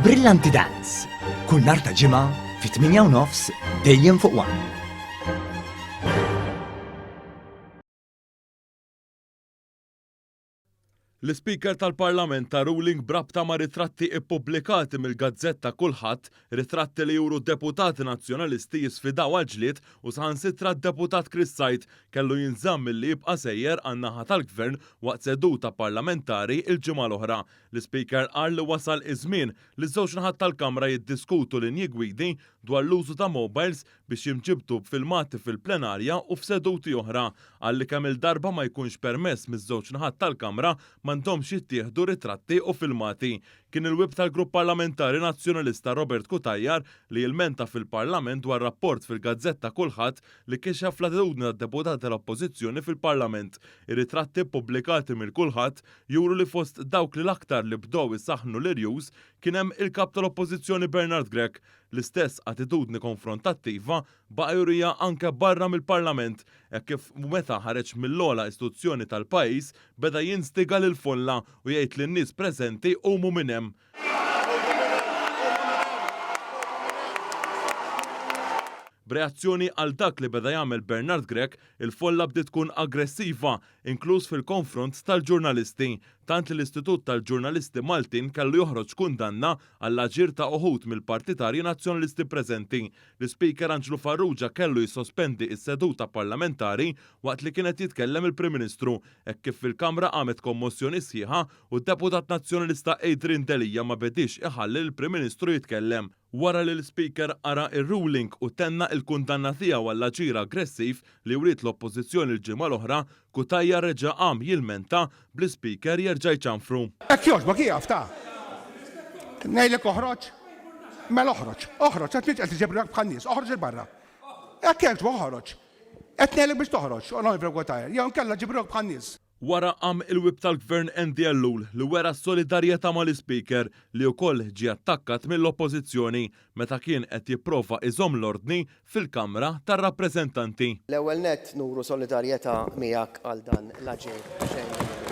Brillanti Dance, kull nhar ta' Ġimgħa fit-8 u nofs dejjem fuq One. L-Ispeaker tal-Parlament ta ruling b'rabta ma' ritratti ippubblikati mill-gazzetta Kullħadd, ritratti li juru deputati Nazzjonalisti jisfidaw għall-ġlied u saħansitra d-Deputat Chris Said kellu jinżamm milli jibqa' sejjer għan-naħa tal-Gvern waqt seduta parlamentari l-ġimgħa l-oħra. L-Ispeaker qal li wasal iż-żmien li ż-żewġ naħat tal-Kamra jiddiskutu linji gwidi dwar l-użu ta' mobiles biex jinġibdu b'filmati fil-plenarja u f'seduti oħra. Qal li kemm-il darba ma jkunx permess miż-żewġ naħat tal-Kamra m'għandhomx jittieħdu ritratti u filmati. Kien il-Whip tal-Grupp Parlamentari Nazzjonalista Robert Cutajar li ilmenta fil-Parlament dwar rapport fil-gazzetta Kullħadd li kixef l-attitudni tad-deputati tal-Oppożizzjoni fil-Parlament. Ir-ritratti ppubblikati mill-Kullħadd juru li fost dawk li l-aktar li bdew isaħħnu l-irjus kien hemm il-Kap tal-Oppożizzjoni Bernard Grech. L-istess attitudni konfrontattiva baqa' juriha anke barra mill-Parlament hekk kif meta ħareġ mill-ogħla istituzzjoni tal-pajjiż beda jinstiga lill-folla u jgħid lin-nies preżenti qumu minn hemm. B'reazzjoni għal dak li beda jagħmel Bernard Grech, il-folla bdiet tkun aggressiva inkluż fil-konfront tal-ġurnalisti, tant li l-Istitut tal-Ġurnalisti Maltin kellu joħroġ kundanna għall-aġir ta' uħud mill-partitarji Nazzjonalisti preżenti. L-Ispeaker Anġlu Farrugia kellu jissospendi s-seduta parlamentari waqt li kien qed jitkellem il-Prim Ministru, hekk kif fil-Kamra qamet kommossjoni sħiħa u d-Deputat Nazzjonalista Adrian Delia ma bediex iħalli lill-Prim Ministru jitkellem. Wara li l-Ispeaker qara r-ruling u tenna l-kundanna tiegħu għall-aġir aggressiv li wriet l-Oppożizzjoni l-ġimgħa l-oħra, Cutajar reġa' qam jilmenta, bl-Ispeaker jerġa' jċanfru. Hekk jogħġbok ieqaf ta'. Ngħidlek oħroġ? Mela oħroġ, oħroġ, qed qed iġib ruħek bħan-nies, oħroġ 'il barra. Hekk jogħġbok oħroġ. Qed ngħidlek biex toħroġ, Onorevoli Cutajar, jew inkella ġib ruħek bħan-nies. Wara qam il-Whip tal-Gvern Andy Ellul li wera s-solidarjetà mal-Ispeaker li wkoll ġie attakkat mill-Oppożizzjoni meta kien qed jipprova iżomm l-ordni fil-Kamra tar-Rappreżentanti. L-ewwel nett nuru solidarjetà miegħek għal dan l-aġir xejn minnu.